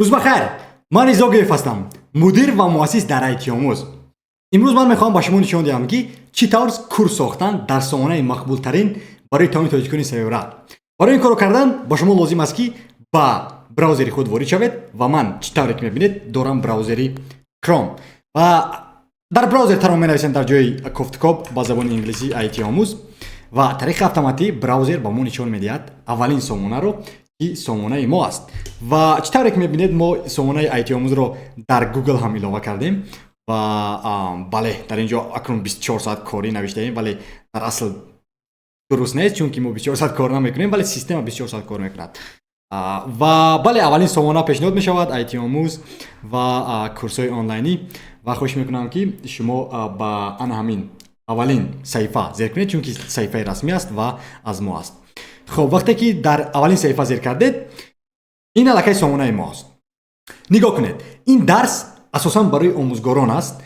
Рӯз бахайр! Ман Ризо Геев ҳастам, мудир ва муассис дар Айтиомӯз. Имрӯз ман мехоҳам ба шумо нишон диҳам, ки чӣ тавр курс сохтан дар сомонаи мақбултарин барои тамоми тоҷикони сайёра. Барои ин корро кардан ба шумо лозим аст, ки ба браузери худ ворид шавед, ва ман, чӣ тавре ки мебинед, дорам браузери Chrome, ва дар браузер танҳо менависем дар ҷои кофтукоб ба забони инглисӣ Айтиомӯз, ва тариқи автоматӣ браузер ба мо нишон медиҳад аввалин сомонаро, ки сомонаи мо аст. Ва чӣ тавре ки мебинед, мо сомонаи Айтиомӯзро дар Google ҳам илова кардем. Ва бале, дар ин ҷо акнун 24 соат корӣ навиштаем, вале дар асл дуруст нест, чунки мо 24 соат кор намекунем, вале система 24 соат кор мекунад. Ва бале, аввалин сомона пешниҳод мешавад, Айтиомӯз ва курсҳои онлайнӣ. Ва хоҳиш мекунам, ки шумо ба ана ҳамин аввалин саҳифа зер кунед, чунки саҳифаи расмӣ аст ва аз мо аст. Хуб, вақте ки дар аввалин саҳифа зер кардед, ин аллакай сомонаи мо аст. Нигоҳ кунед, ин дарс асосан барои омӯзгорон аст,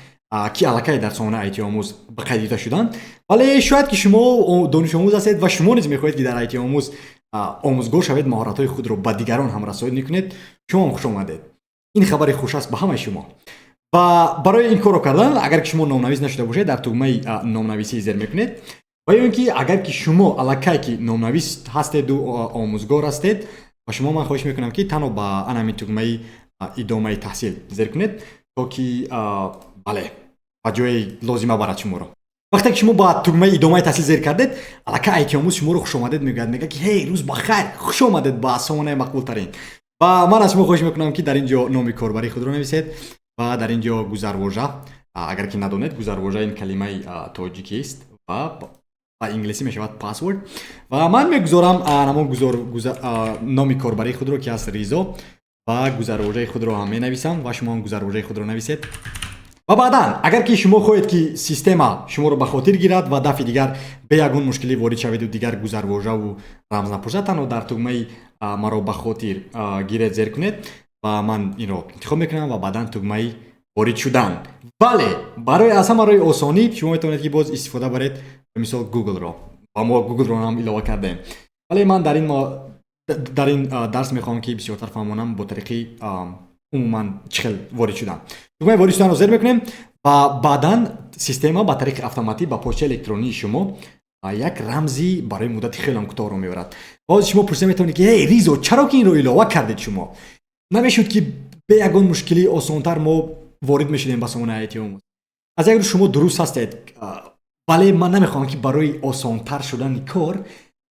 ки аллакай дар сомонаи Айтиомӯз ба қайд гирифта шуданд, вале шояд ки шумо донишомӯз ҳастед ва шумо низ мехоҳед, ки дар Айтиомӯз омӯзгор шавед, маҳоратҳои худро ба дигарон ҳам расонӣ кунед. Шумо ҳам хуш омадед, ин хабари хуш аст ба ҳамаи шумо. Ва барои ин корро кардан, агар ки шумо номнавис нашуда бошед, дар тугмаи номнависӣ зер мекунед, ва ё ин ки агар ки шумо аллакай ки номнавис ҳастеду омӯзгор ҳастед, ба шумо ман хоҳиш мекунам, ки танҳо ба ана ҳамин тугмаи идомаи таҳсил зер кунед, то ки бале, ба ҷои лозима барад шуморо. Вақте ки шумо ба тугмаи идомаи таҳсил зер кардед, аллакай Айтиомӯз шуморо хушомадед мегӯяд, мегӯяд, ки ҳей, рӯз бахайр, хуш омадед ба сомонаи мақбултарин. Ва ман аз шумо хоҳиш мекунам, ки дар ин ҷо номи корбарии худро нависед ва дар ин ҷо гузарвожа. Агар ки надонед, гузарвожа ин калимаи тоҷикист ва ба инглисӣ мешавад password. Ва ман мегузорам ҳамон номи корбарии худро, ки аст Ризо, ва гузарвожаи худро ҳам менависам, ва шумо ҳам гузарвожаи худро нависед. Ва баъдан, агар ки шумо хоҳед, ки система шуморо ба хотир гирад ва дафъи дигар бе ягон мушкилӣ ворид шаведу дигар гузарвожаву рамз напурсад, танҳо дар тугмаи маро ба хотир гиред зер кунед, ва ман инро интихоб мекунам ва баъдан тугмаи ворид шудан. Бале, барои аз ҳама роҳи осонӣ шумо метавонед, ки боз истифода баред, мисол, Гуглро, ва мо Гуглро ҳам илова кардем, вале ман дар ин дарс мехоҳам, ки бисёртар фаҳмонам бо тариқи умуман чӣ хел ворид шудан. Тугмаи ворид шуданро зер мекунем ва баъдан система ба тариқи автоматӣ ба почтаи электронии шумо як рамзи барои муддати хеле кӯтоҳро меорад. Ва ҳозир шумо пурсида метавонед, ки эй, Ризо, чаро ки инро илова кардед шумо? Намешуд, ки бе ягон мушкилии осонтар мо ворид мешудем ба сомонаи Айтиомӯз? Аз як рӯ шумо дуруст ҳастед, вале ман намехоҳам, ки барои осонтар шудани кор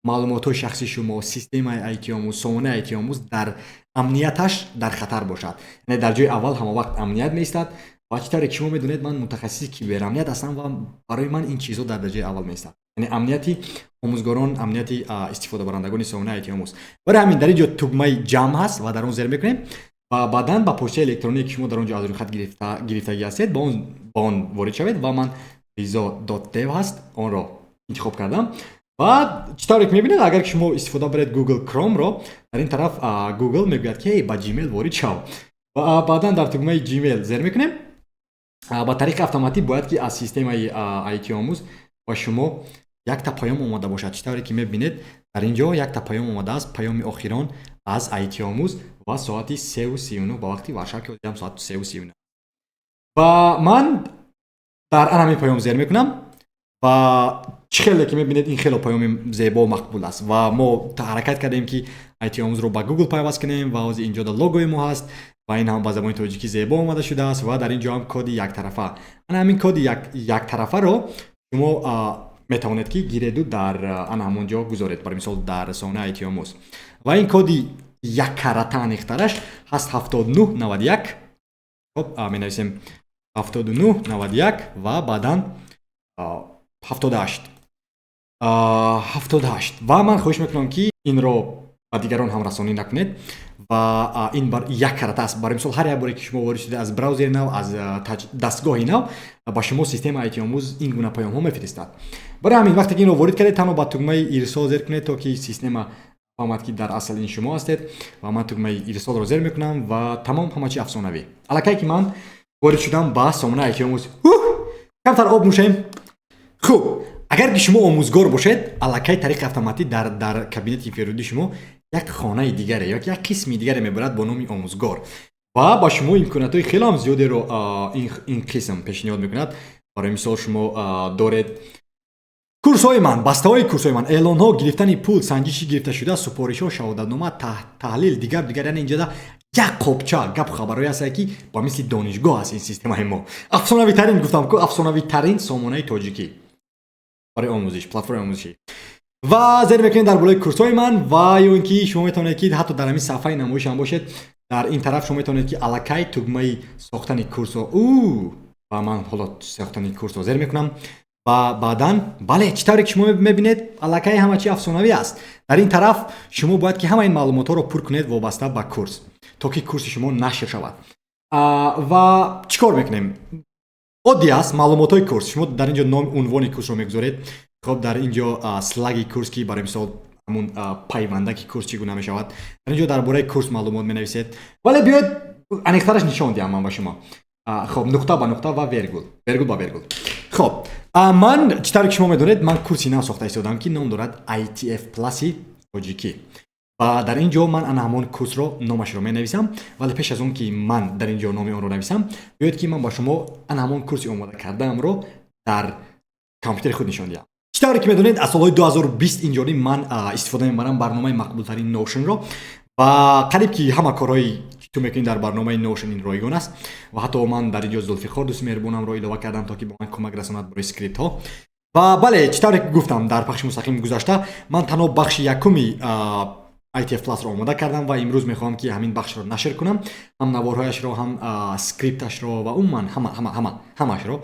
маълумотҳои шахсии шумо, системаи Айтиомӯз, сомонаи Айтиомӯз дар амнияташ дар хатар бошад. Яъне дар ҷои аввал ҳамавақт амният меистад. Ва чӣ тавре ки шумо медонед, ман мутахассиси киберамният ҳастам ва барои ман ин чизҳо дар дараҷаи аввал меистад, яъне амнияти омӯзгорон, амнияти истифодабарандагони сомонаи Айтиомӯз. Барои ҳамин дар ин ҷо тугмаи ҷамъ ҳаст ва дар он зер мекунем ва баъдан ба почтаи электроние, ки шумо дар он ҷо аз рӯйхат гирифтагӣ ҳастед, ба он ворид шавед. Ва ман rizo.dev ҳаст, онро интихоб кардам. Ва чӣ тавре ки мебинед, агар ки шумо истифода баред Google Chrome-ро, дар ин тараф Google мегӯяд, ки эй, ба Gmail ворид шав. Ва баъдан дар тугмаи Gmail зер мекунем. Ба тариқи автоматӣ бояд, ки аз системаи Айтиомӯз ба шумо якта паём омада бошад. Чӣ тавре ки мебинед, дар ин ҷо якта паём омадааст, паёми охирон аз Айтиомӯз ва соати 3:39 ба вақти Варшава, ки ҳозирам соати 3:39. Ва ман дар ан ҳамин паём зер мекунам. Ва чӣ хеле ки мебинед, ин хело паёми зебо, мақбул аст. Ва мо ҳаракат кардем, ки Айтиомӯзро ба Google пайваст кунем, ва ҳозир инҷода логои мо ҳаст ва ин ҳам ба забони тоҷикӣ зебо омада шудааст. Ва дар ин ҷо ҳам коди яктарафа. Ана ҳамин коди яктарафаро шумо метавонед, ки гиреду дар ана ҳамон ҷо гузоред, барои мисол, дар сомонаи Айтиомӯз. Ва ин коди яккарата аниқтараш ҳаст 7991. Хоб, менависем 7991 ва баъдан 78 78. Ва ман хоҳиш мекунам, ки инро ба дигарон ҳам расонӣ накунед. Ва ин як карата аст. Барои мисол, ҳар як боре ки шумо ворид шудед аз браузери нав, аз дастгоҳи нав, ба шумо система Айтиомӯз ин гуна паёмҳо мефиристад. Барои ҳамин, вақте ки инро ворид кардед, танҳо ба тугмаи ирсол зер кунед, то ки система фаҳмад, ки дар асл ин шумо ҳастед. Ва ман тугмаи ирсолро зер мекунам ва тамом, ҳама чи афсонавӣ. Аллакай ки ман ворид шудам ба сомонаи Айтиомӯз, камтар об нӯшем. Хуб, агар ки шумо омӯзгор бошед, аллакай тариқи автоматӣ дар кабинети инфиродии шумо як хонаи дигаре ё як қисми дигаре мебарад бо номи омӯзгор. Ва ба шумо имкониятҳои хеле ҳам зиёдеро ин қисм пешниҳод мекунад. Барои мисол, шумо доред курсҳои ман, бастаҳои курсҳои ман, эълонҳо, гирифтани пул, санҷиши гирифташуда, супоришҳо, шаҳодатнома, таҳлил, дигар, дигар. Яъне инҷода як қопча гапу хабарҳое ҳастанд, ки ба мисли донишгоҳ аст ин системаи мо. Афсонавитарин, гуфтам ку, афсонавитарин сомонаи тоҷикӣ барои омӯзиш, платформаи омӯзишӣ. Ва зер мекунед дар болои курсҳои ман ва ё ин ки шумо метавонед, ки ҳатто дар ҳамин саҳфаи намоиш ҳам бошед. Дар ин тараф шумо метавонед, ки аллакай тугмаи сохтани курсро ӯ ва ман ҳоло сохтани курсро зер мекунам. Ва баъдан, бале, чӣ тавре ки шумо мебинед, аллакай ҳама чи афсонавӣ аст. Дар ин тараф шумо бояд ки ҳама ин маълумотҳоро пур кунед вобаста ба курс, то ки курси шумо нашр шавад. Ва чӣ кор мекунем? Оддӣ аст. Маълумотҳои курс: шумо дар ин ҷо ном, унвони курсро мегузоред. Хоб, дар ин ҷо слаги курс, ки барои мисол ҳамун пайвандаки курс чӣ гуна мешавад. Дар ин ҷо дар бораи курс маълумот менависед. Вале биёед, аниқтараш нишон диҳам ман ба шумо. Хоб, нуқта ба нуқта ва вергул, вергул ба вергул. Хоб, ман, чӣ тавре ки шумо медонед, ман курси нав сохта истодам, ки ном дорад ITF Plus-и тоҷикӣ. Ва дар ин ҷо ман ана ҳамон курсро номашро менависам. Вале пеш аз он ки ман дар ин ҷо номи онро нависам, биёед, ки ман ба шумо ана ҳамон курси омода кардаамро дар компютери худ нишон диҳам. Чӣ тавре ки медонед, аз солҳои 2020 инҷониб ман истифода мебарам барномаи мақбултарин Notion-ро ва қариб ки ҳама корҳои ки ту мекунӣ дар барномаи Notion ин ройгон аст. Ва ҳатто ман дар ин ҷо Зулфиқор, дӯсти меҳрубонамро, илова кардам, то ки ба ман кӯмак расонад барои скриптҳо. Ва бале, чӣ тавре ки гуфтам дар пахши мустақим гузашта, ман танҳо бахши якуми ITF Plus-ро омода кардам ва имрӯз мехоҳам, ки ҳамин бахшро нашр кунам, ҳам наворҳояшро, ҳам скрипташро ва умуман ҳама, ҳама, ҳама, ҳамаашро.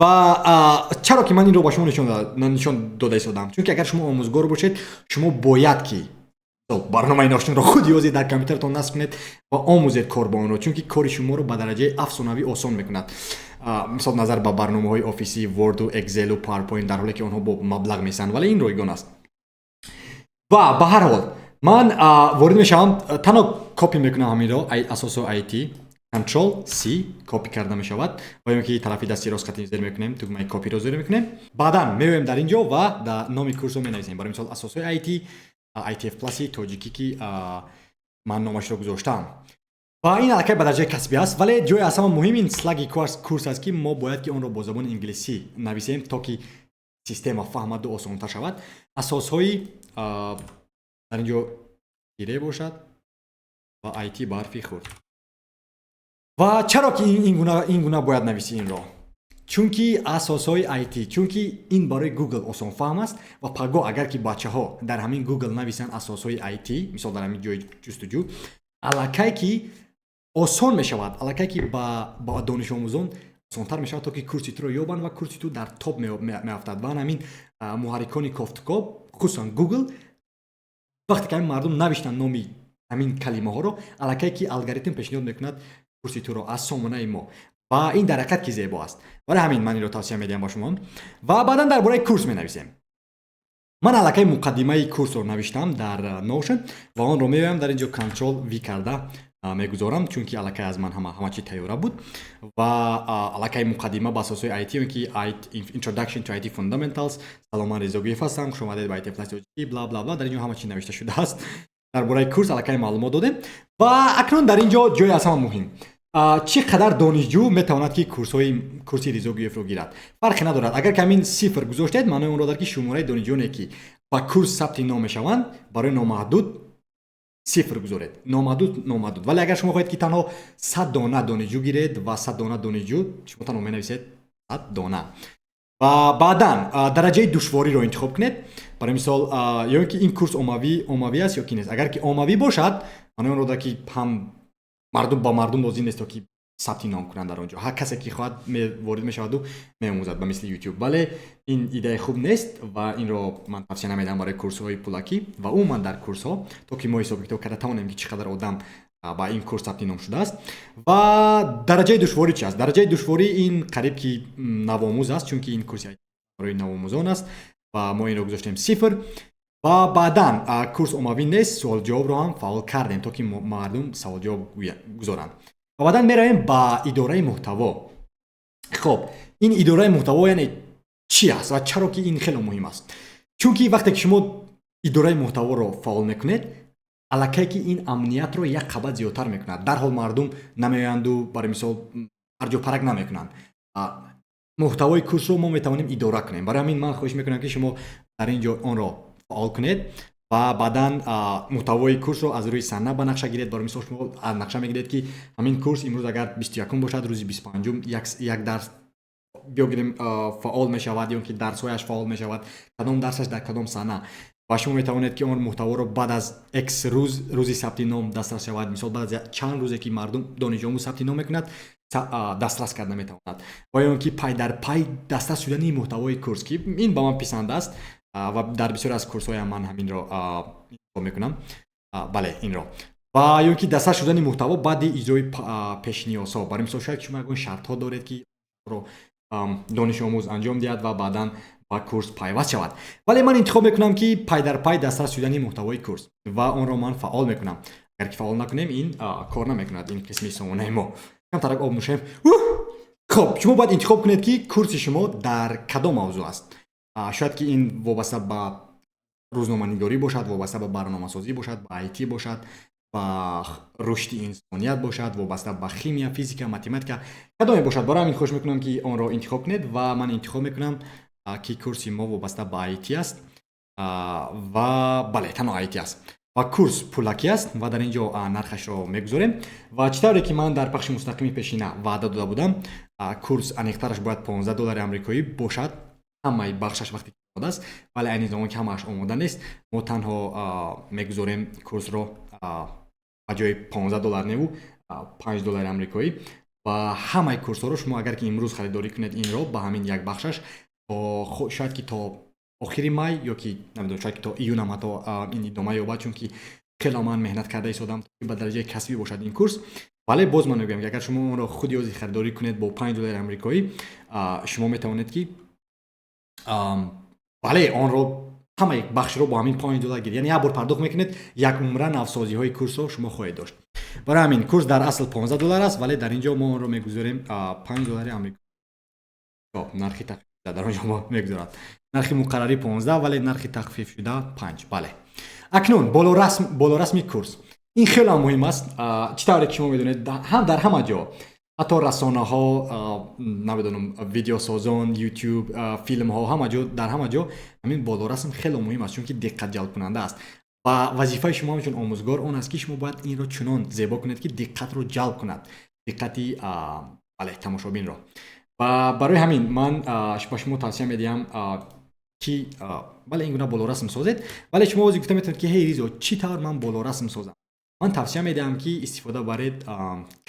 Ва чаро ки ман инро ба шумо нишон дода истодам? Чунки агар шумо омӯзгор бошед, шумо бояд ки барномаи Notion-ро худ ёзед, дар компютератон насб кунед ва омӯзед кор бо онро, чунки кори шуморо ба дараҷаи афсонавӣ осон мекунад, мисол, назар ба барномаҳои офисӣ Word-у Excel-у PowerPoint, дар ҳоле ки онҳо бо маблағ месанд, вале ин ройгон аст. Ва ба ҳар ҳол ман ворид мешавам, танҳо copy мекунам ҳаминро, асосҳои IT, Control C, copy карда мешавад. Ва ё ки тарафи дасти рост хати зер мекунем, тугмаи copy-ро зер мекунем. Баъдан меоем дар ин ҷо ва дар номи курсро менависем, барои мисол, асосҳои IT, ITF Plus-и тоҷикӣ, ки ман номашро гузоштаам. Ва ин аллакай ба дараҷаи касбӣ аст. Вале ҷои аз ҳама муҳим ин слаги курс аст, ки мо бояд ки онро бо забони инглисӣ нависем, то ки система фаҳмаду осонтар шавад. Асосҳои, дар ин ҷо тире бошад ва IT ба ҳарфи хурд. Ва чаро ки ин гуна бояд нависӣ инро? Чунки асосҳои IT, чунки ин барои Google осонфаҳм аст. Ва пагоҳ агар ки бачаҳо дар ҳамин Google нависанд асосҳои IT, мисол, дар ҳамин ҷои ҷустуҷӯ, аллакай ки осон мешавад, аллакай ки ба донишомӯзон осонтар мешавад, то ки курси туро ёбанд ва курси ту дар топ меафтад. Ва ҳамин муҳаррикони кофтукоб, хусусан Google, вақте ки ҳамин мардум навиштанд номи ҳамин калимаҳоро, аллакай ки алгоритм пешниҳод мекунад курси туро аз сомонаи мо. Ва ин дар ҳақиқат ки зебо аст. Барои ҳамин ман инро тавсия медиҳам ба шумо. Ва баъдан дар бораи курс менависем. Ман аллакай муқаддимаи курсро навиштам дар Notion ва онро меоям, дар ин ҷо Control V карда мегузорам, чунки аллакай аз ман ҳама чӣ тайёра буд. Ва аллакай муқаддима ба асосҳои IT, ки Introduction to IT Fundamentals, салом, ман Резогиев ҳастам, хушомадед ба IT Plus тоҷикӣ, бла бла бла. Дар ин ҷо ҳама чӣ навишта шудааст дар бораи курс, аллакай маълумот додем. Ва акнун дар ин ҷо ҷои аз ҳама муҳим: чӣ қадар донишҷӯ метавонад, ки курсҳои курси Ризогиевро гирад? Фарқе надорад. Агар ки ҳамин сифр гузоштед, маънои онро дорад, ки шумораи донишҷӯёне, ки ба курс сабти ном мешаванд, барои номаҳдуд сифр гузоред, номаҳдуд, номаҳдуд. Вале агар шумо хоҳед, ки танҳо 100 дона донишҷӯ гиред ва 100 дона донишҷӯ, шумо танҳо менависед 100 дона. Ва баъдан дараҷаи душвориро интихоб кунед. Барои мисол, ё ин ки ин курс оммавӣ аст ё ки нест. Агар ки оммавӣ бошад, маънои онро дорад, ки ҳам мардум ба мардум лозим нест, то ки сабти ном кунанд. Дар он ҷо ҳар касе ки хоҳад, ворид мешаваду меомӯзад, ба мисли YouTube. Вале ин идеяи хуб нест ва инро ман тавсия намедиҳам барои курсҳои пулакӣ ва умуман дар курсҳо, то ки мо ҳисоби китоб карда тавонем, ки чӣ қадар одам ба ин курс сабти ном шудааст. Ва дараҷаи душворӣ чи аст? Дараҷаи душворӣ ин қариб ки навомӯз аст, чунки ин курси барои навомӯзон аст ва мо инро гузоштем сифр. Ва баъдан курс оммавӣ нест, суолҷавобро ҳам фаъол кардем, то ки мардум саволҷавоб гузоранд. Ва баъдан меравем ба идораи муҳтаво. Хоб, ин идораи муҳтаво яъне чӣ аст ва чаро ки ин хеле муҳим аст? Чунки вақте ки шумо идораи муҳтаворо фаъол мекунед Аллакай ки ин амниятро як қабат зиёдтар мекунад. Дарҳол мардум намеоянду, барои мисол, ҳарҷо парак намекунанд. Муҳтавои курсро мо метавонем идора кунем. Барои ҳамин ман хоҳиш мекунам, ки шумо дар ин ҷо онро фаъол кунед ва баъдан муҳтавои курсро аз рӯи сана ба нақша гиред. Барои мисол, шумо аз нақша мегиред, ки ҳамин курс имрӯз агар 21-ум бошад, рӯзи 25-ум як дарс биёгирем фаъол мешавад ё ки дарсҳояш фаъол мешавад, кадом дарсаш дар кадом сана. Ва шумо метавонед, ки он муҳтаворо баъд аз x рӯз, рӯзи сабти ном дастрас шавад. Мисол, баъд аз чанд рӯзе ки мардум, донишҷӯ сабти ном мекунад, дастрас карда метавонад. Ва ё он ки пай дар пай дастрас шудани муҳтавои курс, ки ин ба ман писанд аст ва дар бисёре аз курсҳоям ман ҳаминро интихоб мекунам. Бале, инро. Ва ё ки дастрас шудани муҳтаво баъди иҷрои пешниёзҳо. Барои мисол, шояд шумо ягон шартҳо доред, ки донишомӯз анҷом диҳад ва баъдан ба курс пайваст шавад. Вале ман интихоб мекунам, ки пай дар пай дастрас шудани муҳтавои курс, ва онро ман фаъол мекунам. Агар ки фаъол накунем, ин кор намекунад, ин қисми сомонаи мо. Камтарак об нӯшем. Хоб, шумо бояд интихоб кунед, ки курси шумо дар кадом мавзӯъ аст. Шояд ки ин вобаста ба рӯзноманигорӣ бошад, вобаста ба барномасозӣ бошад, ба IT бошад, ба рушди инсоният бошад, вобаста ба химия, физика, математика, кадоме бошад. Барои ҳамин хоҳиш мекунам, ки онро интихоб кунед. Ва ман интихоб мекунам, ки курси мо вобаста ба IT аст. Ва бале, танҳо IT аст ва курс пулакӣ аст ва дар ин ҷо нархашро мегузорем. Ва чӣ тавре ки ман дар пахши мустақими пешина ваъда дода будам, курс аниқтараш бояд 15 доллари амрикоӣ бошад, ҳамаи бахшаш вақте ки омода аст. Вале айни замон ки ҳамааш омода нест, мо танҳо мегузорем курсро ба ҷои 15 доллар неву 5 доллари амрикоӣ. Ва ҳамаи курсҳоро шумо агар ки имрӯз харидорӣ кунед, инро ба ҳамин як бахшаш то шояд ки то охири май ё ки намедонам, шояд ки то июнам ҳатто ин идома ёбад, чунки хело ман меҳнат карда истодам, ба дараҷаи касбӣ бошад ин курс. Вале боз ман мегӯям, ки агар шумо онро худи ҳозир харидорӣ кунед бо 5 доллари амрикоӣ, шумо метавонед, ки бале, онро ҳамаи бахшро бо ҳамин 5 доллар гиред. Яъне як бор пардохт мекунед, як умра навсозиҳои курсро шумо хоҳед дошт. Барои ҳамин курс дар асл 15 доллар аст, вале дар ин ҷо мо онро мегузорем 5 доллари амрико. Нархи дар он ҷо мо мегузорад нархи муқаррарӣ 15, вале нархи тахфифшуда 5. Бале, акнун болорасми курс, ин хеле муҳим аст. Чӣ тавре ки шумо медонед, ҳам дар ҳама ҷо, ҳатто расонаҳо, намедонам, видеосозон, YouTube, филмҳо, ҳама ҷо, дар ҳама ҷо ҳамин болорасм хеле муҳим аст, чунки диққат ҷалбкунанда аст. Ва вазифаи шумо ҳамчун омӯзгор он аст, ки шумо бояд инро чунон зебо кунед, ки диққатро ҷалб кунад, диққати, бале, тамошобинро. Ва барои ҳамин ман ба шумо тавсия медиҳам, ки, бале, ин гуна болорасм созед. Вале шумо ози гуфта метавонед, ки ҳей, Ризо, чӣ тавр ман болорасм созам? Ман тавсия медиҳам, ки истифода баред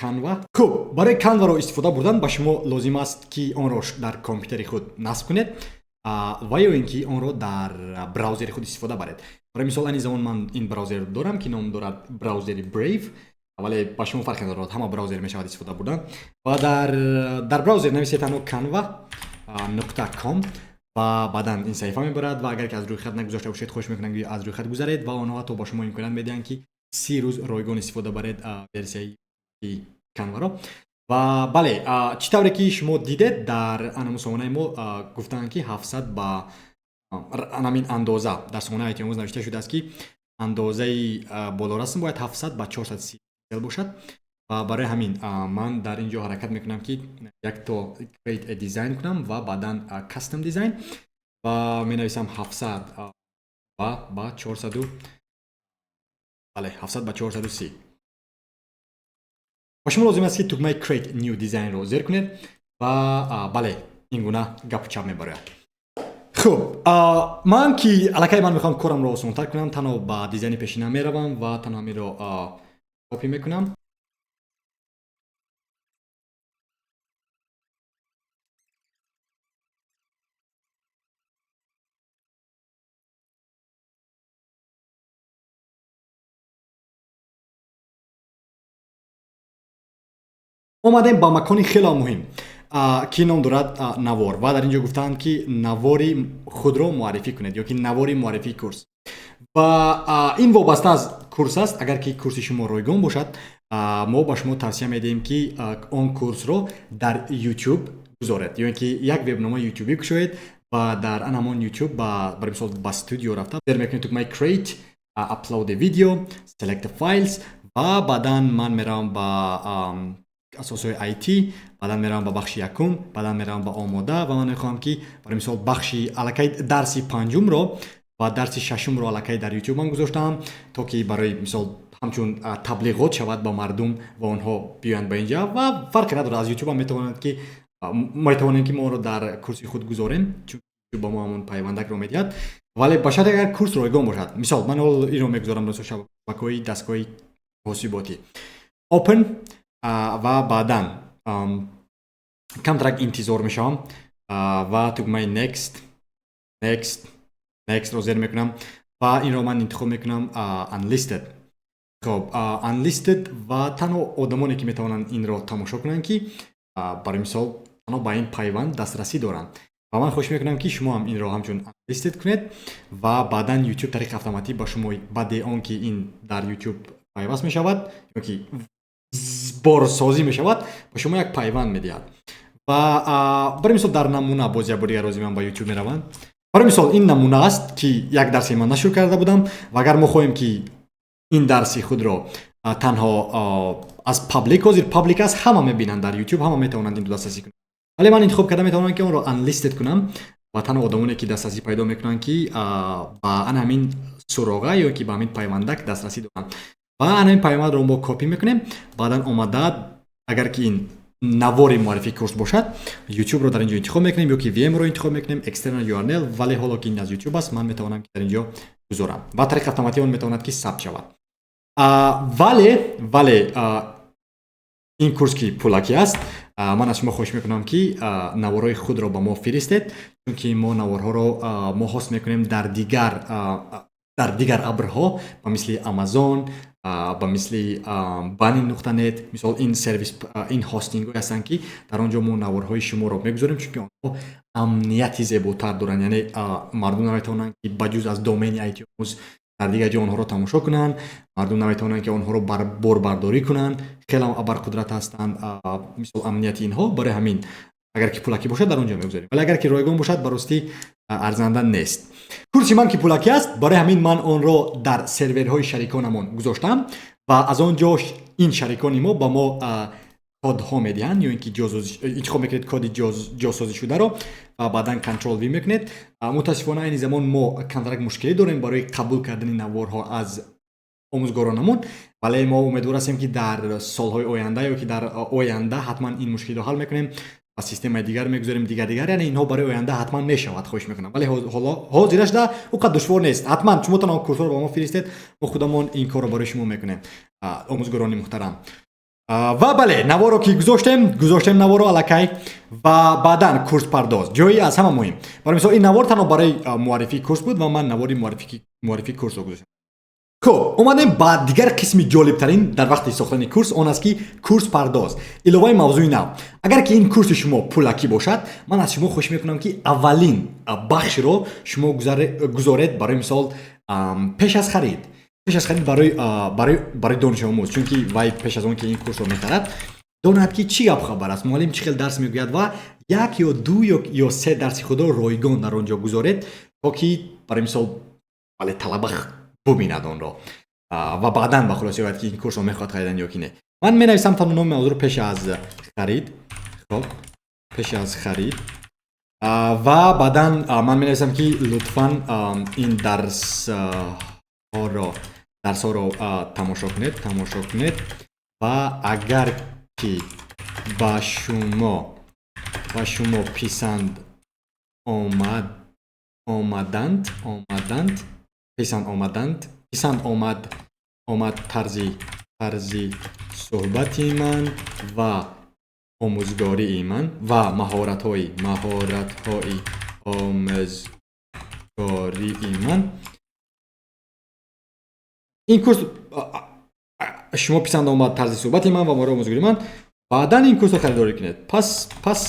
Canva. Хуб, барои Canva-ро истифода бурдан ба шумо лозим аст, ки онро дар компютери худ насб кунед ва ё ин ки онро дар браузери худ истифода баред. Барои мисол, айни замон ман ин браузер дорам, ки ном дорад браузери Brave, вале ба шумо фарқе надорад, ҳама браузер мешавад истифода бурдан. Ва дар браузер нависед танҳо canva.com ва баъдан ин саҳифа мебарад. Ва агар ки аз рӯи хат нагузошта бошед, хоҳиш мекунам, ки аз рӯи хат гузаред ва онҳо ҳатто ба шумо имконият медиҳанд, ки 30 рӯз ройгон истифода баред версияи Canva-ро. Ва бале, чӣ тавре ки шумо дидед, дар анаму сомонаи мо гуфтаанд, ки 700 ба анамин андоза, дар сомонаи айтиомӯз навишта шудааст, ки андозаи болорасм бояд 700 ба 430 бошад. Ва барои ҳамин ман дар ин ҷо ҳаракат мекунам, ки якто create a design кунам ва баъдан custom design ва менависам 700 ва ба 400, бале, 700 ба 430. Ба шумо лозим аст, ки тугмаи create new design-ро зер кунед ва, бале, ин гуна гапу чап мебарояд. Хуб, ман ки аллакай ман мехоҳам корамро осонтар кунам, танҳо ба дизайни пешина меравам ва танҳо ҳаминро копӣ мекунам. Омадем ба макони хеле муҳим, ки ном дорад навор. Ва дар ин ҷо гуфтаанд, ки навори худро муаррифӣ кунед ё ки навори муаррифии курс. Ва ин вобаста аз курс аст. Агар ки курси шумо ройгон бошад, мо ба шумо тавсия медиҳем, ки он курсро дар YouTube гузоред ё ин ки як вебномаи ютубӣ кушоед ва дар ан ҳамон YouTube, барои мисол, ба студио рафта, зер мекунед тугмаи create. Upload video, select files ва баъдан ман меравам ба асосҳои IT, баъдан меравам ба бахши якум, баъдан меравам ба омода ва ман мехоҳам, ки барои мисол бахши аллакай дарси панҷумро ва дарси шашумро аллакай дар YouTube ман гузоштаам, то ки барои мисол ҳамчун таблиғот шавад ба мардум ва онҳо биёянд ба инҷа. Ва фарқе надорад, аз YouTube ҳам метавонанд ки метавонем, ки мо онро дар курси худ гузорем, чун ба мо ҳамон пайвандакро медиҳад, вале ба шарте агар курс ройгон бошад. Мисол, ман ҳоло инро мегузорам, шабакаҳои дастгоҳи ҳосиботӣ. Open ва баъдан камтарак интизор мешавам ва тугмаи next, next, next ро зер мекунам ва инро ман интихоб мекунам unlisted. Хоб, unlisted ва танҳо одамоне, ки метавонанд инро тамошо кунанд, ки барои мисол танҳо ба ин пайванд дастрасӣ доранд. Ва ман хоҳиш мекунам, ки шумо ҳам инро ҳамчун unlisted кунед ва баъдан YouTube тариқи автоматӣ ба шумо, баъди он ки ин дар YouTube пайваст мешавад ё ки борсозӣ мешавад, ба шумо як пайванд медиҳад. Ва барои мисол, дар намуна боз як бор дигар рози ман ба YouTube мераванд. Барои мисол, ин намуна аст, ки як дарсе ман нашр карда будам. Ва агар мо хоҳем, ки ин дарси худро танҳо аз public, ҳозир public аст, ҳама мебинанд дар YouTube, ҳама метавонанд инро дастрасӣ кунанд, вале ман интихоб карда метавонам, ки онро unlisted кунам ва танҳо одамоне, ки дастрасӣ пайдо мекунанд, ки ба ана ҳамин суроға ё ки ба ҳамин пайвандак дастрасӣ доранд. Ва ана ҳамин пайвандро мо копӣ мекунем. Баъдан омада, агар ки ин навори муаррифии курс бошад, YouTube-ро дар ин ҷо интихоб мекунем ё ки VM-ро интихоб мекунем, external URL. Вале ҳоло ки ин аз YouTube аст, ман метавонам, ки дар ин ҷо гузорам ва тариқи автоматӣ он метавонад, ки сабт шавад. Вале ин курс, ки пулакӣ аст, ман аз шумо хоҳиш мекунам, ки наворҳои худро ба мо фиристед, чунки мо наворҳоро мо host мекунем дар дигар абрҳо, ба мисли Амазон, ба мисли Бани.нет. Мисол, ин сервис, ин хостингҳое ҳастанд, ки дар он ҷо мо наворҳои шуморо мегузорем, чунки онҳо амнияти зеботар доранд, яъне мардум наметавонанд, ки ба ҷуз аз домени iTunes дар дигар ҷо онҳоро тамошо кунанд, мардум наметавонанд, ки онҳоро борбардорӣ кунанд. Хеле абарқудрат ҳастанд, мисол, амнияти инҳо. Барои ҳамин, агар ки пулакӣ бошад, дар он ҷо мегузорем, вале агар ки ройгон бошад, ба ростӣ арзанда нест. Курси ман, ки пулакӣ аст, барои ҳамин ман онро дар серверҳои шариконамон гузоштам ва аз он ҷо ин шарикони мо ба мо кодҳо медиҳанд ё ин ки интихоб мекунед коди ҷосозӣ шударо ва баъдан Control V мекунед. Мутаассифона, айни замон мо камтарак мушкилӣ дорем барои қабул кардани наворҳо аз омӯзгоронамон, вале мо умедвор ҳастем, ки дар солҳои оянда ё ки дар оянда ҳатман ин мушкилиро ҳал мекунем ва системаи дигар мегузорем, дигар дигар, яъне инҳо барои оянда ҳатман мешавад. Хоҳиш мекунам, вале ҳоло ҳозирашда он қадр душвор нест. Ҳатман шумо танҳо курсҳоро ба мо фиристед, мо худамон ин корро барои шумо мекунем, омӯзгорони муҳтарам. Ва бале, наворо ки гузоштем наворо аллакай ва баъдан курспардоз, ҷои аз ҳама муҳим. Барои мисол, ин навор танҳо барои муаррифии курс буд ва ман навори муаррифии курсро гузоштам. Хуб, омадем ба дигар қисми ҷолибтарин дар вақти сохтани курс, он аст, ки курспардоз, иловаи мавзӯи нав. Агар ки ин курси шумо пулакӣ бошад, ман аз шумо хоҳиш мекунам, ки аввалин бахшро шумо гузоред, барои мисол, пеш аз харид барои донишомӯз, чунки вай пеш аз он ки ин курсро мехарад, донад, ки чӣ гап хабар аст, муаллим чӣ хел дарс мегӯяд. Ва як ё ду ё се дарси худро ройгон дар он ҷо гузоред, то ки барои мисол, бале, талаба бубинад онро ва баъдан ба хулоса ояд, ки ин курсро мехоҳад харидан ё ки не. Ман менависам танҳо номи мавзӯъро, пеш аз харид. Хоб, пеш аз харид. Ва баъдан ман менависам, ки лутфан ин дарсҳоро тамошо кунед ва агар ки ба шумо писанд омад омаданд омаданд писанд омаданд писанд омад тарзи суҳбати ман ва омӯзгории ман ва маҳоратҳои омӯзгории ман, ин курс шумо писанд омад, тарзи суҳбати ман ва маҳорати омӯзгории ман, баъдан ин курсро харидорӣ кунед. Пас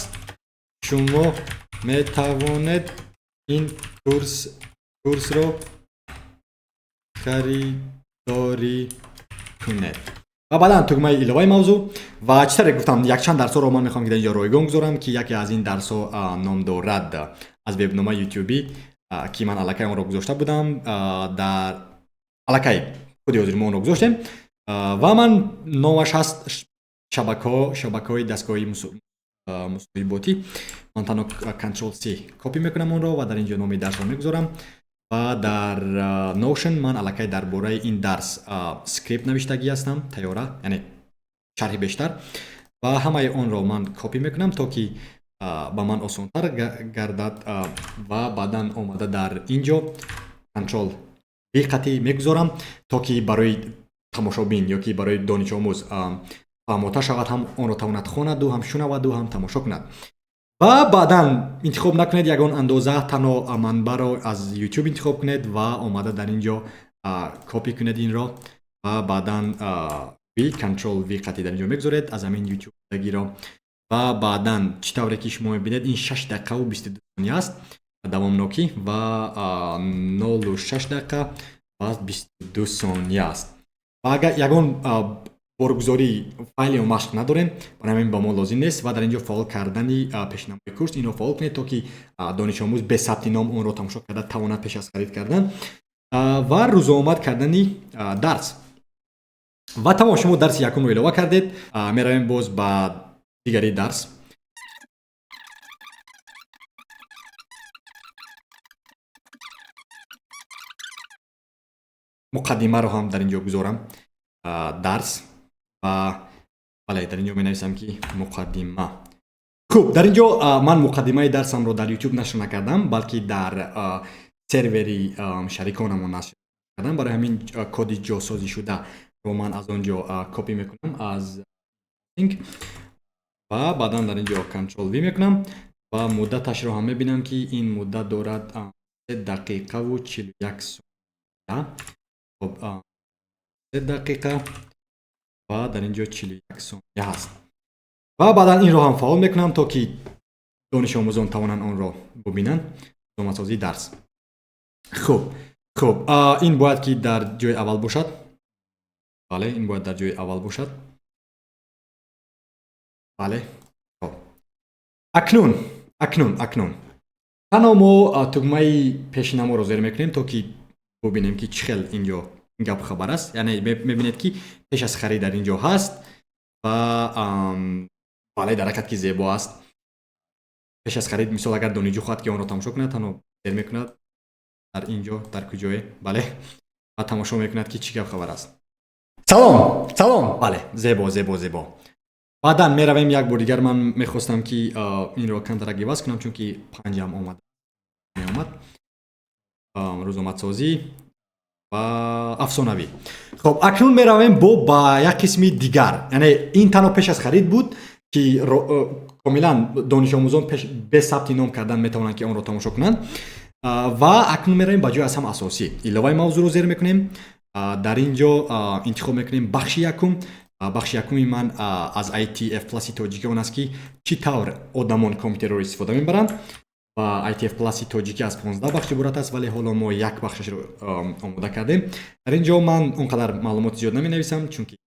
шумо метавонед ин курсро харидорӣ кунед. Ва баъдан тугмаи иловаи мавзӯъ. Ва чӣ таре гуфтам, якчанд дарсҳоро ман мехоҳам, ки дар инҷо ройгон гузорам, ки яке аз ин дарсҳо ном дорад аз вебномаи ютюбӣ, ки ман аллакай онро гузошта будам дар Аллакай худи ҳозир мо онро гузоштем ва ман номаш ҳаст шабакаҳо, шабакаҳои дастгоҳии мусоҳиботӣ. Ман танҳо Control C copy мекунам онро ва дар ин ҷо номи дарсро мегузорам. Ва дар Notion ман аллакай дар бораи ин дарс скрипт навиштагӣ ҳастам, тайёра, яъне шарҳи бештар. Ва ҳамаи онро ман copy мекунам, то ки ба ман осонтар гардад, ва баъдан омада дар ин ҷо Control V қатӣ мегузорам, то ки барои тамошобин ё ки барои донишомӯз фаҳмотар шавад, ҳам онро тавонад хонаду, ҳам шунаваду, ҳам тамошо кунад. Ва баъдан интихоб накунед ягон андоза, танҳо манбаъро аз YouTube интихоб кунед ва омада дар ин ҷо copy кунед инро ва баъдан V, Control V қатӣ дар ин ҷо мегузоред аз ҳамин YouTube дагиро. Ва баъдан чӣ тавре ки шумо мебинед, ин 6 дақиқаву 22 сония аст давомнокӣ ва 06 дақиқа ва 22 сония аст. Ва агар ягон боргузории файли ё машқ надорем, барои ҳамин ба мо лозим нест. Ва дар ин ҷо фаъол кардани пешнамои курс, инро фаъол кунед, то ки донишомӯз бе сабти ном онро тамошо карда тавонад пеш аз харид кардан. Ва рӯзомад кардани дарс. Ва тамом, шумо дарси якумро илова кардед. Меравем боз ба дигари дарс. Муқаддимаро ҳам дар ин ҷо гузорам, дарс. Ва бале, дар ин ҷо менависам, ки муқаддима. Хуб, дар ин ҷо ман муқаддимаи дарсамро дар YouTube нашр накардам, балки дар сервери шариконамон нашр кардам. Барои ҳамин коди ҷосозӣ шударо ман аз он ҷо copy мекунам аз линк ва баъдан дар ин ҷо Control V мекунам ва муддаташро ҳам мебинам, ки ин муддат дорад 3 дақиқаву 41 сония. Хуб, 3 дақиқа ва дар ин ҷо 41 сония ҳаст. Ва баъдан инро ҳам фаъол мекунам, то ки донишомӯзон тавонанд онро бубинанд, рӯзомадсозии дарс. Хуб, ин бояд ки дар ҷои аввал бошад. Бале, ин бояд дар ҷои аввал бошад. Бале. Хуб, акнун танҳо мо тугмаи пешинаморо зер мекунем, то ки бубинем, ки чӣ хел ин ҷо гап хабар аст. Яъне мебинед, ки пеш аз харид дар ин ҷо ҳаст. Ва бале, дар ҳақиқат ки зебо аст. Пеш аз харид, мисол, агар донишҷӯ хоҳад, ки онро тамошо кунад, танҳо зер мекунад дар ин ҷо, дар куҷое, бале, ва тамошо мекунад, ки чӣ гап хабар аст. Салом, салом. Бале, зебо, зебо, зебо. Баъдан меравем як бор дигар. Ман мехостам, ки инро камтарак иваз кунам, чунки панҷам омад меомад. Рӯзомадсозӣ ва афсонавӣ. Хоб, акнун меравем бо ба як қисми дигар. Яъне ин танҳо пеш аз харид буд, ки комилан донишомӯзон бе сабти ном кардан метавонанд, ки онро тамошо кунанд. Ва акнун меравем ба ҷои аз ҳама асосӣ. Иловаи мавзӯъро зер мекунем. Дар ин ҷо интихоб мекунем бахши якум. Бахши якуми ман аз ITF Plus тоҷикӣ он аст, ки чӣ тавр одамон компютерро истифода мебаранд. Ва ITF Plus тоҷикӣ аз 15 бахш иборат аст, вале ҳоло мо як бахшашро омода кардем. Дар ин ҷо ман он қадар маълумоти зиёд наменависам, чунки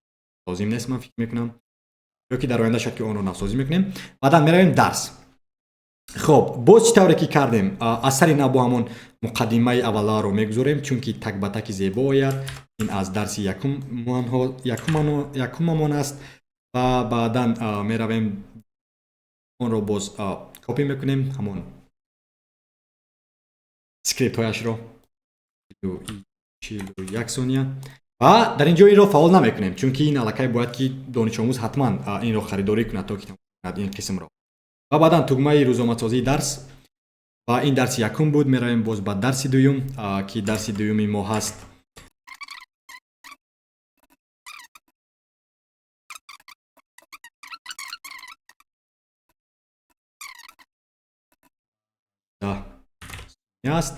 лозим нест, ман фикр мекунам, ё ки дар оянда шояд ки онро навсозӣ мекунем. Баъдан меравем дарс. Хоб, боз чӣ тавре ки кардем, аз сари нав бо ҳамон муқаддимаи авваларо мегузорем, чунки так ба таки зебо ояд. Ин аз дарси якумамон аст. Ва баъдан меравем, онро боз copy мекунем, ҳамон скриптҳояшро, 41 сония. Ва дар ин ҷо инро фаъол намекунем, чунки ин аллакай бояд, ки донишомӯз ҳатман инро харидорӣ кунад, то ки тамошо ин қисмро. Ва баъдан тугмаи рӯзомадсозии дарс. Ва ин дарси якум буд. Меравем боз ба дарси дуюм, ки дарси дуюми мо ҳаст аст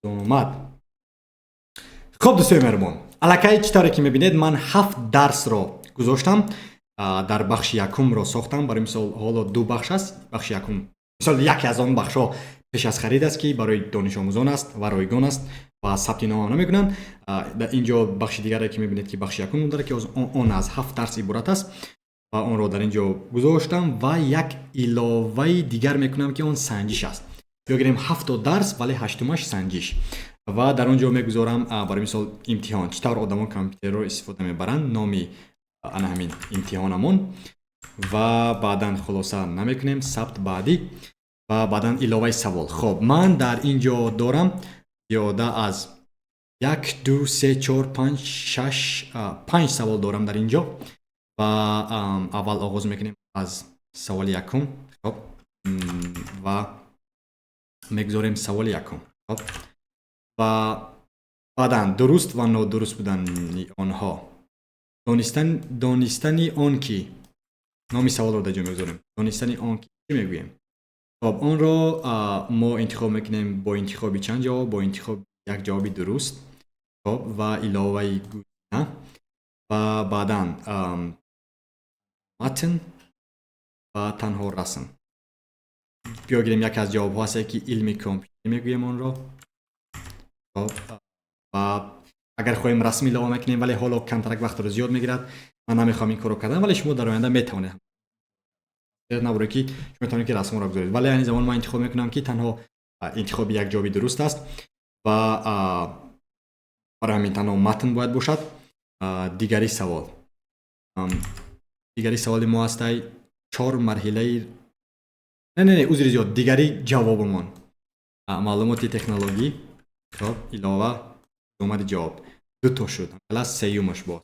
омад. Хуб, дӯстои меҳрубон, аллакай чӣ тавре ки мебинед, ман ҳафт дарсро гузоштам. Дар бахши якумро сохтам. Барои мисол, ҳоло ду бахш аст. Бахши якум, мисол, яке аз он бахшҳо пеш аз харид аст, ки барои донишомӯзон аст ва ройгон аст ва сабти номам намекунанд. Дар ин ҷо бахши дигаре, ки мебинед, ки бахши якум дорад, ки он аз ҳафт дарс иборат аст ва онро дар ин ҷо гузоштам. Ва як иловаи дигар мекунам, ки он санҷиш аст. Ё гирем, ҳафто дарс, вале ҳаштумаш санҷиш. Ва дар он ҷо мегузорам, барои мисол, имтиҳон, чӣ тавр одамон компютерро истифода мебаранд, номи ана ҳамин имтиҳонамон. Ва баъдан хулоса намекунем, сабт, баъдӣ ва баъдан иловаи савол. Хоб, ман дар ин ҷо дорам зиёда аз як, ду, се, чор, панҷ, шаш, панҷ савол дорам дар ин ҷо. Ва аввал оғоз мекунем аз саволи якум. Хоб, ва мегузорем саволи якум. Хоб, ва баъдан дуруст ва нодуруст будани онҳо, донистани он ки, номи саволро дар ҷо мегузорем, донистани он ки чӣ мегӯем. Хоб, онро мо интихоб мекунем бо интихоби чанд ҷавоб? Бо интихоби як ҷавоби дуруст. Хоб, ва иловаи гузина ва баъдан матн ва танҳо расм. Биё гирем, яке аз ҷавобҳо ҳасте, ки илми компютер мегӯем онро. Хоб, ва агар хоҳем, расм илова мекунем, вале ҳоло камтарак вақтро зиёд мегирад, ман намехоҳам ин корро кардан, вале шумо дар оянда метавонед, наборе ки шумо метавонед, ки расмҳоро гузоред. Вале айни замон ман интихоб мекунам, ки танҳо интихоби як ҷавоби дуруст аст ва барои ҳамин танҳо матн бояд бошад. Дигари савол, дигари саволи мо ҳастай чор марҳилаи, не, не, не, узри зиёд, дигари ҷавобамон маълумоти технологӣ. Хоб, илова омади ҷавоб дуто шуд, ала сеюмаш боз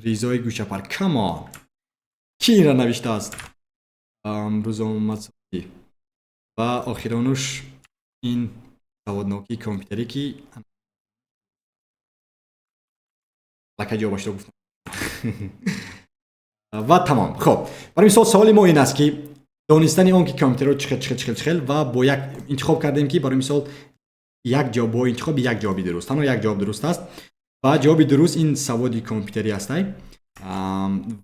ризои гӯшапар. Come on, кӣ инро навиштааст? Рӯзомадсозӣ ва охиронуш ин саводнокии компютерӣ, ки аллакай ҷавобашро гуфтам, ва тамом. Хоб, барои мисол, саволи мо ин аст, ки донистани он ки компютерро чихел, чихел, чихел, чихел, ва бо як интихоб кардем, ки барои мисол як ҷавоб, бо интихоби як ҷавоби дуруст, танҳо як ҷавоб дуруст аст ва ҷавоби дуруст ин саводи компютерӣ ҳастай.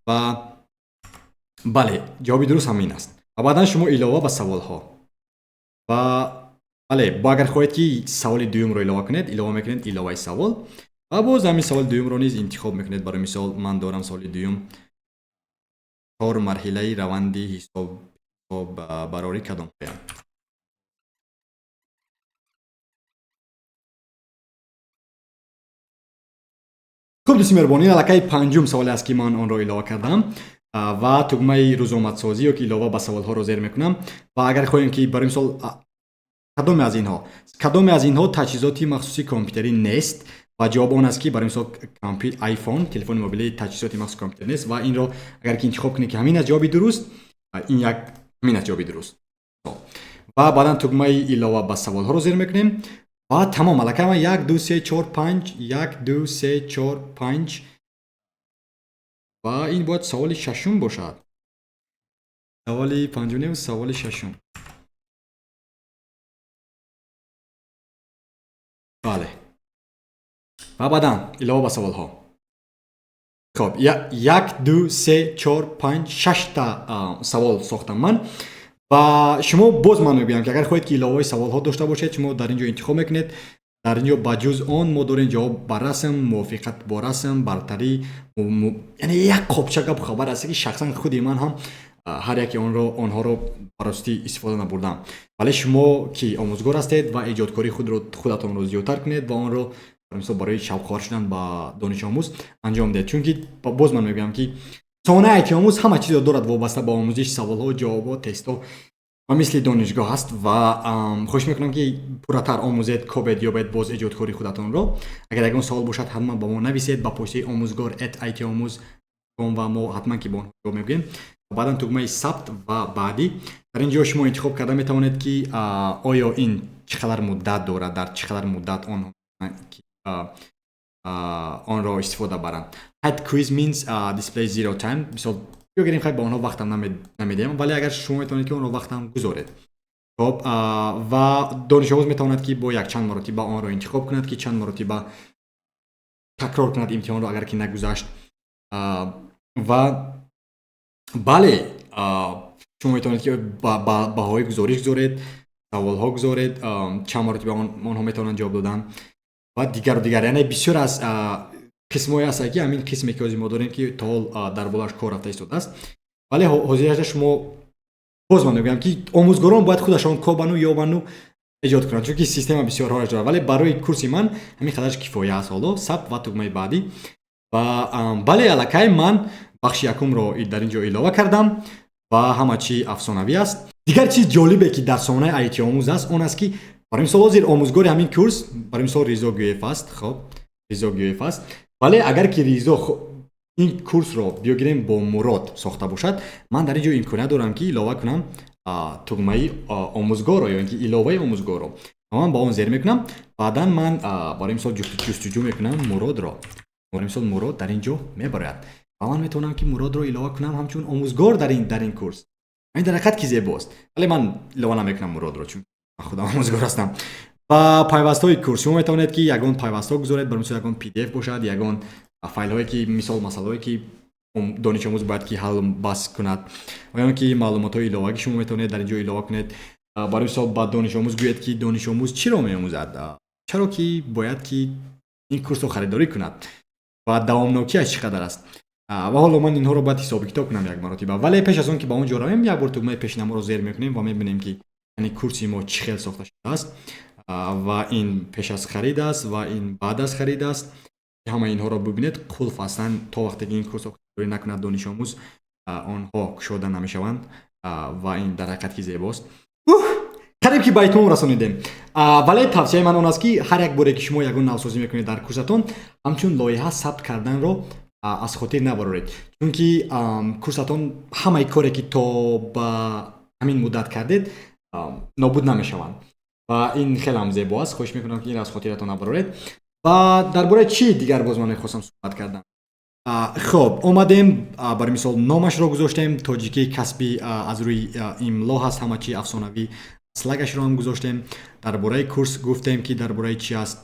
Ва бале, ҷавоби дуруст ҳамин аст. Ва баъдан шумо илова ба саволҳо ва бале, бо агар хоҳед, ки саволи дуюмро илова кунед, илова мекунед, иловаи савол, ва боз ҳамин саволи дуюмро низ интихоб мекунед. Барои мисол, ман дорам саволи дуюм: чор марҳилаи раванди ҳисоббарорӣ кадомҳоянд? Хуб, дӯсти меҳрубон, ин аллакай панҷум саволе аст, ки ман онро илова кардам ва тугмаи рӯзомадсозӣ ё ки илова ба саволҳоро зер мекунам. Ва агар хоҳем, ки барои мисол, кадоме аз инҳо таҷҳизоти махсуси компютерӣ нест? Ва ҷавоб он аст, ки барои мисол iPhone, телефони мобилӣ, таҷҳизоти махсуси компютер нест. Ва инро агар ки интихоб кунед, ки ҳамин аст ҷавоби дуруст, ин як ҳамин аст ҷавоби дуруст. Ва баъдан тугмаи илова ба саволҳоро зер мекунем ва тамом. Аллакай ман як, ду, се, чор, панҷ, як, ду, се, чор, панҷ ва ин бояд саволи шашум бошад. Саволи панҷум, саволи шашум, бале. Ва баъдан илова ба саволҳо. Хоб, як, ду, се, чор, панҷ, шашта савол сохтам ман. Ва шумо, боз ман мегӯям, ки агар хоҳед, ки иловаи саволҳо дошта бошед, шумо дар ин ҷо интихоб мекунед. Дар ин ҷо ба ҷуз он мо дорем ҷавоб ба расм, мувофиқат бо расм, бартарӣ, яъне як қопча гапу хабар аст, ки шахсан худи ман ҳам ҳар яке онҳоро баростӣ истифода набурдам. Вале шумо ки омӯзгор ҳастед ва эҷодкории худро, худатонро зиёдтар кунед ва онро мисол барои шавқовар шудан ба донишомӯз анҷом диҳед, чунки боз ман мегӯям, ки сомонаи айтиомӯз ҳама чизро дорад вобаста ба омӯзиш: саволҳо, ҷавобҳо, тестҳо ва мисли донишгоҳ аст. Ва хоҳиш мекунам, ки пурратар омӯзед, кобед, ёбед боз эҷодкории худатонро. Агар ягон савол бошад, ҳатман ба мо нависед ба почтаи омӯзгор@айтиомӯз, ва мо ҳатман ки ба онҳо ҷавоб мегӯем. Баъдан тугмаи сабт ва баъдӣ. Дар ин ҷо шумо интихоб карда метавонед, ки оё ин чӣ қадар муддат дорад, дар чӣ қадар муддат онро истифода баранд. Hide quiz means display zero time. Мисол ё гирем, хай, ба онҳо вақтам намедиҳам, вале агар шумо метавонед, ки онро вақтам гузоред. Хоб, ва донишомӯз метавонад, ки бо якчанд маротиба онро интихоб кунад, ки чанд маротиба такрор кунад имтиҳонро, агар ки нагузашт. Ва бале, шумо метавонед, ки баҳои гузориш гузоред, саволҳо гузоред, чанд маротиба онҳо метавонанд ҷавоб додан ва дигару дигар. Яъне бисёр аз қисмҳое ҳастанд, ки ҳамин қисме, ки ҳозир мо дорем, ки то ҳол дар болоаш кор рафта истодааст. Вале ҳозирашда шумо, боз ман мегӯям, ки омӯзгорон бояд худашон кобану ёбану Эҷод кунад, чунки система бисёрҳояш дорад, вале барои курси ман ҳамин қадарш кифоя аст. Ҳоло сабт ва тугмаи баъдӣ. Ва бале, аллакай ман бахши якумро дар ин ҷо илова кардам ва ҳама чӣ афсонавӣ аст. Дигар чиз ҷолибе, ки дар сомонаи IT омӯз аст, он аст, ки барои мисол ҳозир омӯзгори ҳамин курс, барои мисол, Ризо Гӯев аст. Хоб, Ризо Гӯев аст, вале агар ки Ризо ин курсро, биёгирем, бо Мурод сохта бошад, ман дар ин ҷо имконият дорам, ки илова кунам тугмаи омӯзгорро ё ин ки иловаи омӯзгорро, ва ман ба он зер мекунам. Баъдан ман барои мисол ҷустуҷӯ мекунам Муродро. Барои мисол, Мурод дар ин ҷо мебарояд ва ман метавонам, ки Муродро илова кунам ҳамчун омӯзгор дар ин курс. Ин дар ҳақиқат ки зебост, вале ман илова намекунам Муродро, чун ман худам омӯзгор ҳастам. Ва пайвастҳои курс: шумо метавонед, ки ягон пайвастҳо гузоред, барои мисол, ягон PDF бошад, ягон файлҳое, ки мисол масъалаҳое, ки донишомӯз бояд ки ҳал бас кунад, ва ё ки маълумотҳои иловагӣ шумо метавонед дар ин ҷо илова кунед. Барои мисол, ба донишомӯз гӯед, ки донишомӯз чиро меомӯзад, чаро ки бояд ки ин курсро харидорӣ кунад ва давомнокиаш чӣ қадар аст. Ва ҳоло ман инҳоро бояд ҳисоби китоб кунам як маротиба, вале пеш аз он ки ба он ҷо равем, як бор тугмаи пешнаморо зер мекунем ва мебинем, ки яъне курси мо чӣ хел сохта шудааст. Ва ин пеш аз харид аст ва ин баъд аз харид аст. Ҳама инҳоро бибинед, қулф ҳастанд. То вақте ки ин курсро харидорӣ накунад донишомӯз, онҳо кушода намешаванд. Ва ин дар ҳақиқат ки зебост. Қариб ки ба итмом расонидем, вале тавсияи ман он аст, ки ҳар як боре, ки шумо ягон навсозӣ мекунед дар курсатон, ҳамчун лоиҳа сабт карданро аз хотир набароред, чунки курсатон ҳамаи коре, ки то ба ҳамин муддат кардед, нобуд намешаванд. Ва ин хеле ҳам зебо аст. Хоҳиш мекунам, ки ин аз хотиратон набароред. Ва дар бораи чӣ дигар боз ман мехостам суҳбат кардам? Хоб, омадем, барои мисол, номашро гузоштем «Тоҷикии касбӣ», аз рӯи имло ҳаст, ҳама чи афсонавӣ. Слайдашро ҳам гузоштем, дар бораи курс гуфтем, ки дар бораи чӣ аст,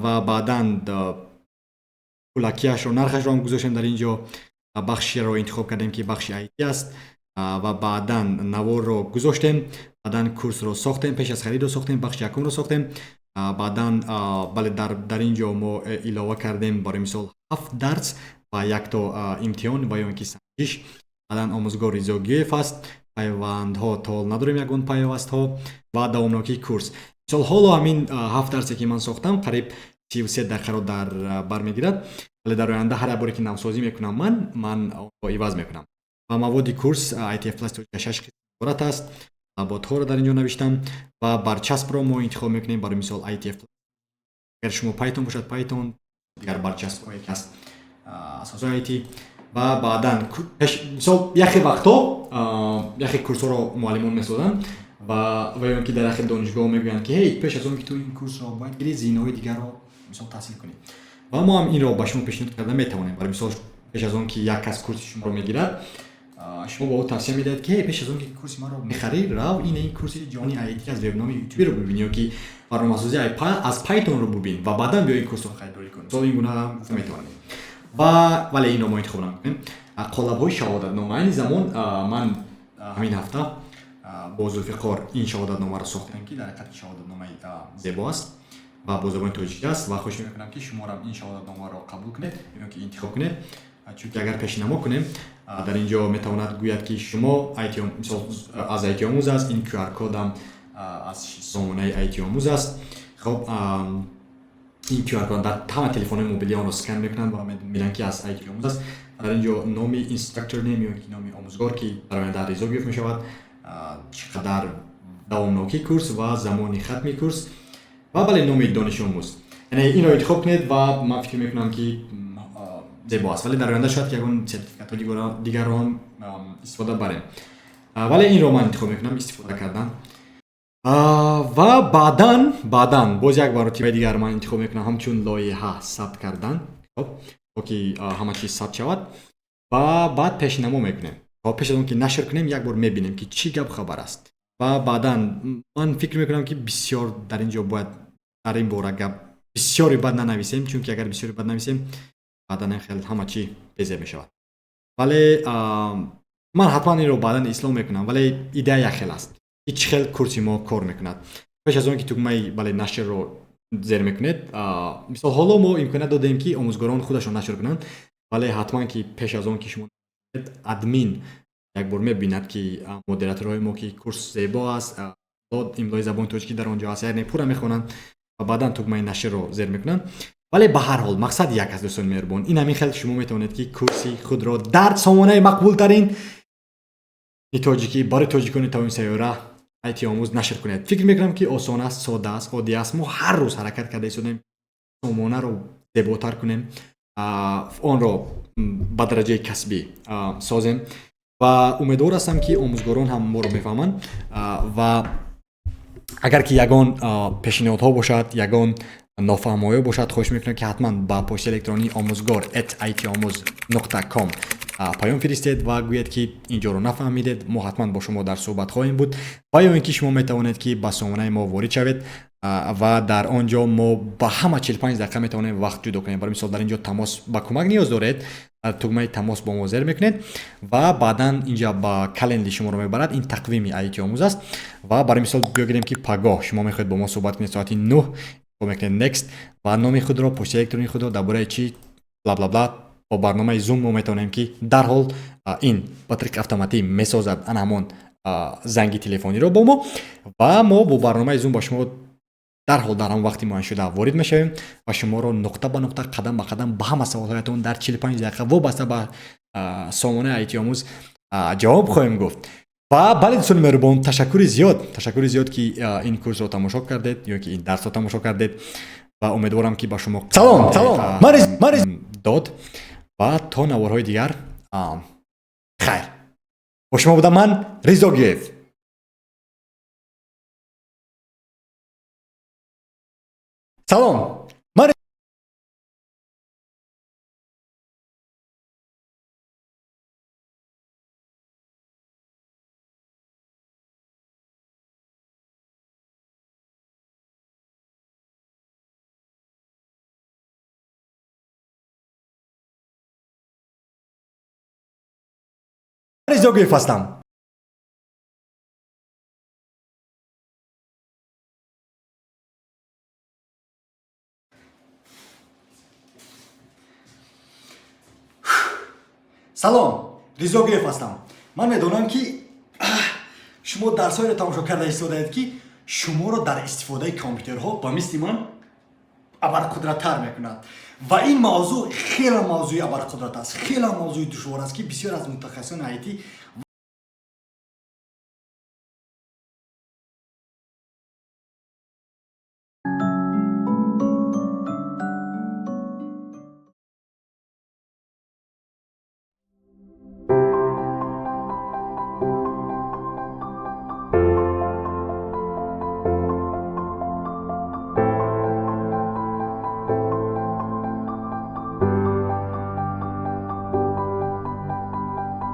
ва баъдан пулакиашро, нархашро ҳам гузоштем. Дар ин ҷо бахшеро интихоб кардем, ки бахши IT аст, ва баъдан наворро гузоштем. Баъдан курсро сохтем, пеш аз харидро сохтем, бахши якумро сохтем. Баъдан, бале, дар ин ҷо мо илова кардем, барои мисол, ҳафт дарс ва якто имтиҳон ва ё ин ки санҷиш. Баъдан омӯзгор Ризо Гиев аст. Пайвандҳо то ҳол надорем ягон пайвастҳо. Ва давомнокии курс, мисол, ҳоло ҳамин ҳафт дарсе, ки ман сохтам, қариб 33 дақиқаро дар бар мегирад, вале дар оянда ҳар як боре, ки навсозӣ мекунам, ман онро иваз мекунам. Ва маводи курс ITF Plus шаш қисм иборат аст. Талаботҳоро дар ин ҷо навиштам ва барчаспро мо интихоб мекунем, барои мисол, ITF. Агар шумо Python бошад, Python, дигар барчаспҳое, ки аст, асосҳои IT. Ва баъдан, мисол, яхе вақтҳо яхе курсҳоро муаллимон месозанд ва ё ки дар яхе донишгоҳ мегӯянд, ки ҳей, пеш аз он ки ту ин курсро бояд гирӣ, зинаҳои дигарро, мисол, таҳсил кунӣ. Ва мо ҳам инро ба шумо пешниҳод карда метавонем. Барои мисол, пеш аз он ки як кас курси шуморо мегирад, шумо ба ӯ тавсия медиҳед, ки пеш аз он ки курси маро мехарӣ, рав, ин курси ҷони IT аз вебноми ютубиро бибин ё ки барномасозӣ аз Pythonро бубин ва баъдан биё ин курсро харидорӣ кун. Мисол, ин гуна гуфта метавонем. Ва вале инро мо интихоб намекунем. Қолабҳои шаҳодатнома: айни замон ман ҳамин ҳафта бо Зулфиқор ин шаҳодатномаро сохтем, ки дар ҳақиқат шаҳодатномаи зебо аст ва бо забони тоҷикӣ аст. Ва хоҳиш мекунам, ки шуморам ин шаҳодатномаро қабул кунед ё ки интихоб кунед, чунки агар пешнамо кунем, дар ин ҷо метавонад гӯяд, ки шумо, мисол, аз IT омӯз аст. Ин QR кодам аз сомонаи IT омӯз аст. Хоб, ин QR код дар ҳама телефонҳои мобилӣ онро скан мекунанд ва мебинанд, ки аз IT омӯз аст. Дар ин ҷо номи instructor name ё ки номи омӯзгор, ки дар оянда Ризо гирифт мешавад, чӣ қадар давомнокии курс ва замони хатми курс ва, бале, номи донишомӯз. Яъне инро интихоб кунед ва ман фикр мекунам, ки зебо аст, вале дар оянда шояд ки ягон сертификатҳои дигарро ҳам истифода барем, вале инро ман интихоб мекунам истифода кардан. Ва баъдан боз як маротибаи дигар ман интихоб мекунам ҳамчун лоиҳа сабт кардан, хоб, то ки ҳама чиз сабт шавад. Ва баъд пешнамо мекунем ва пеш аз он ки нашр кунем, як бор мебинем, ки чӣ гап хабар аст. Ва баъдан ман фикр мекунам, ки бисёр дар ин ҷо бояд дар ин бора гап бисёре бад нанависем, чунки агар бисёре бад нависем, баъдан хел ҳама чӣ безеб мешавад. Вале ман ҳатман инро баъдан ислоҳ мекунам, вале идея як хел аст, ки чӣ хел курси мо кор мекунад. Пеш аз он ки тугмаи, бале, нашрро зер мекунед, мисол, ҳоло мо имконият додем, ки омӯзгорон худашон нашр кунанд, вале ҳатман ки пеш аз он ки шумо, админ як бор мебинад, ки модераторҳои мо, ки курс зебо аст. Имлои забони тоҷикӣ дар он ҷо аст, яъне пурра мехонанд ва баъдан тугмаи нашрро зер мекунанд. Вале ба ҳар ҳол мақсад як аст, дӯстони меҳрубон. Ин ҳамин хел шумо метавонед, ки курси худро дар сомонаи мақбултарин тоҷикӣ барои тоҷикони тамоми сайёра, IT Омӯз, нашр кунед. Фикр мекунам, ки осон аст, сода аст, оддӣ аст. Мо ҳар рӯз ҳаракат карда истодем сомонаро зеботар кунем, онро ба дараҷаи касбӣ созем ва умедвор ҳастам, ки омӯзгорон ҳам моро мефаҳманд. Ва агар ки ягон пешниҳодҳо бошад, ягон нофаҳмоиҳо бошад, хоҳиш мекунам, ки ҳатман ба почтаи электронии омӯзгор@итомӯз.com паём фиристед ва гӯед, ки ин ҷоро нафаҳмидед. Мо ҳатман бо шумо дар суҳбат хоҳем буд. Ва ё ин ки шумо метавонед, ки ба сомонаи мо ворид шавед ва дар он ҷо мо ба ҳама 45 дақиқа метавонем вақт ҷудо кунем. Барои мисол, дар ин ҷо тамос ба кӯмак ниёз доред, тугмаи тамос бо мо зер мекунед ва баъдан инҷа ба Calendly шуморо мебарад. Ин тақвими IT Омӯз аст. Ва барои мисол, биёгирем, ки пагоҳ шумо мехоҳед бо мо суҳбат кунед соати 9, мекунед next ва номи худро, почтаи электронии худро, дар бораи чӣ, бла бла бла. Бо барномаи Zoom мо метавонем, ки дарҳол ин ба тариқи автоматӣ месозад ана ҳамон занги телефониро бо мо ва мо бо барномаи Zoom ба шумо дарҳол дар ҳамон вақти муайяншуда ворид мешавем ва шуморо нуқта ба нуқта, қадам ба қадам ба ҳама саволҳоятон дар 45 дақиқа вобаста ба сомонаи IT Омӯз ҷавоб хоҳем гуфт. Ва бале, дӯстони меҳрубон, ташаккури зиёд, ташаккури зиёд, ки ин курсро тамошо кардед ё ки ин дарсро тамошо кардед ва умедворам, ки ба шумо Салом, салом, мариз. дод. Ва то наворҳои дигар хайр. Бо шумо будам ман, Ризо Гиев. Салом, ман Ризогиев ҳастам. Салом, Ризогиев ҳастам. Ман медонам, ки шумо дарсҳоеро тамошо карда истодаед, ки шуморо дар истифодаи компютерҳо ба мисли ман абарқудраттар мекунад. Ва ин мавзӯъ хеле мавзӯи абарқудрат аст, хеле мавзӯи душвор аст, ки бисёр аз мутахассисони IT